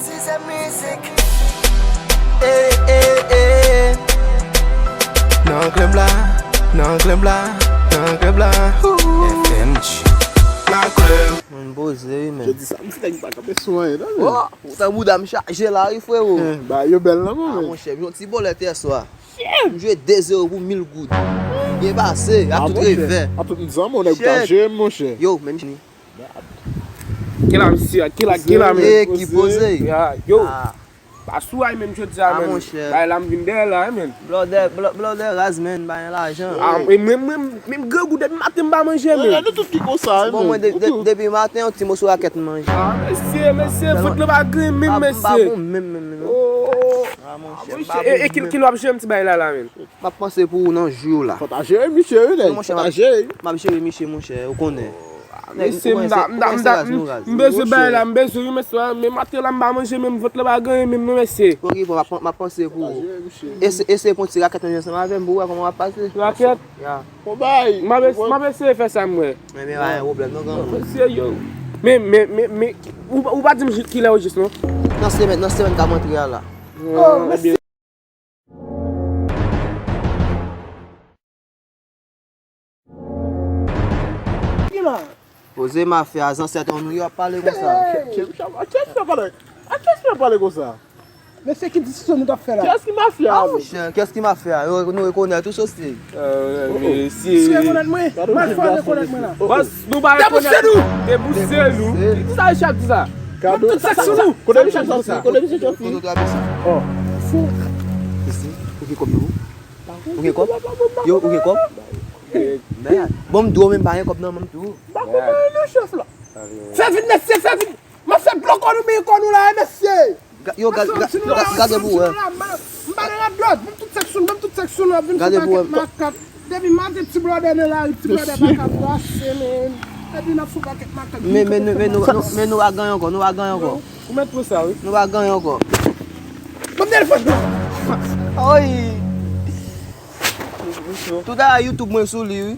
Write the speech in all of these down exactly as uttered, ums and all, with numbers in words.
Size mizik. Eh, eh, eh. Nan club la, nan club la, nan club la. Ouh. F M G. Nan club. Mwen poze wi, men. Jodi samdi, nèg pa kanpe sou anyen, non, men. Oh, poutan bouda m chaje la wi, frewo. Eh, ba yo bèl nan mwen, men. Ah, monchè, m jwe yon ti bòlèt yè swa. M jwe de zewo pou mil goud. Byen pase, ak tout revè. A tout zanmi, nèg ou ta jere m, monchè. Yo, menm chini. Kila misye, kila, kila, men. Ki poze. Ya, yo. Pa sou ay menm jodi a, men. Bay la m vin dèyè la, men. Blòdè, blò-, blòdè raz, men, bay lajan. Ah, e mwen, mwen, menm grangou depi maten m pa manje, men. Nou tout ki konsa, men. Bon, mwen, de-, de-, depi maten, yon ti moso rakèt m manje. Ah, mesye, mesye, vant lan pa grenn menm, mesye. M pa bon menm, menm, menm, non. Oh. Ah, monchè, m pa bon menm. E, e ki, ki lè w ap jere m ti bay la, la, men? M ap panse pou ou nan jou la. Fò ta jere misye, wi, nèg. Fò ta jere. M ap jere misye, monchè, ou konnen. Mesye, m ta, m ta, m ta, m bezwen bay la, m bezwen wi, mesye, men maten la m pa manje menm, vant lan pa grenn menm non, mesye. Oke, bon, m ap, m ap panse pou ou. Eseye pran ti rakèt ansanm avè m pou w wè kòman w ap pase. Rakèt? Ya. M ap es-, m ap eseye fè sa m wè. Men, men, pa gen pwoblèm non, granmoun. Mesye, yo. Men, men, men, men, ou, ou pa di m kilè yo jis non? Nan semèn, nan semèn k ap antre a la. Oh, mesye. Poze mafya, zansèt an nou yo ap pale konsa. Kiyès ki ap pale? A kiyès ki ap pale konsa? Mesye, ki disisyon nou t ap fè la? Kiyès ki mafya? Ah, monchè, kiyès ki mafya? Yo, nou rekonèt ou sosye. Mesye. Si rekonèt mwen, mal fè rekonèt mwen la. Bòs, nou pa rekonèt ou. Debouse nou. Ki sa Richard di sa? Kado. Tout sèks sou nou. Kote misye sòti? Kote misye sòti? Kote w trape sa? Oh. Fou. Mesye, ou gen kòb nan men w? Ou gen kòb? Yo, ou gen kòb? Bon, m di w menm pa gen kòb nan men m tou. M pa konprann non, chèf la. Fè vit, mesye, fè vit. M ap fè blòk kò nou, men kò nou la, mesye. Yo, gade pou wè. M pa nan radòt, menm tout sèks sou nou, menm tout sèks sou nou ap vin fè pakèt makak. Depi maten ti blòdè nan lari, ti blòdè pa ka pase, men. Epi n ap fè pakèt makak. Men, men, men, men nou pa ganyen ankò, nou pa ganyen ankò. Ou mèt pran sa, wi. Nou pa ganyen ankò. Ban m telefòn nan. Oy. Tout a YouTube mwen sou li, wi.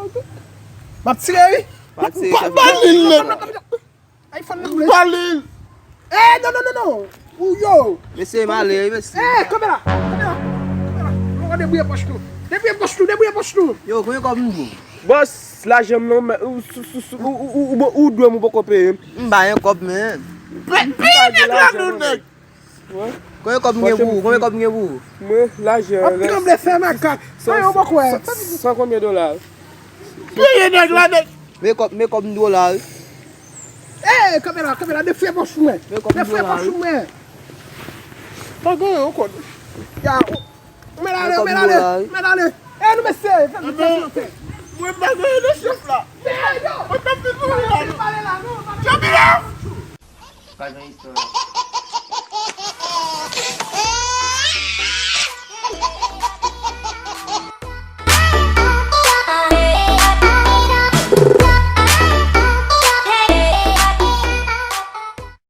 M ap tire, wi. Pa tire, chèf. Ba li l, nèg. Ay, fò n boule. Ba li l. Eh, non, non, non, non. Ou yo. Mesye, m ale, wi, mesye. Eh, kanpe la. Kanpe la. Kanpe la. Nou debouye pòch nou. Debouye pòch nou, debouye pòch nou. Yo, konbyen kòb m dwe w? Bòs, lajan m nan, ou, ou, ou dwe m, ou poko peye m. M pa gen kòb, men. Peye nèg la non, nèg. Konbyen kòb m gen pou ou? Konbyen kòb m gen pou ou? Mwen, lajan. Ap tranble fè makak. Sa yo poko wè. San konbyen dola? Peye nèg la, nèg. Men kòb, men kòb m dwe w la, wi. Eh, kanpe la, kanpe la, defye pòch mwen. Men kòb m dwe w la, wi. Defye pòch mwen. Pa gen yon kòb. Ya, ou, ou mèt ale, ou mèt ale, ou mèt ale. Eh, nou mesye, fè nou fè nou fè. Mwen pa gen yon chèf la. Mwen pa fin pale la. Janbila! Pa gen istwa.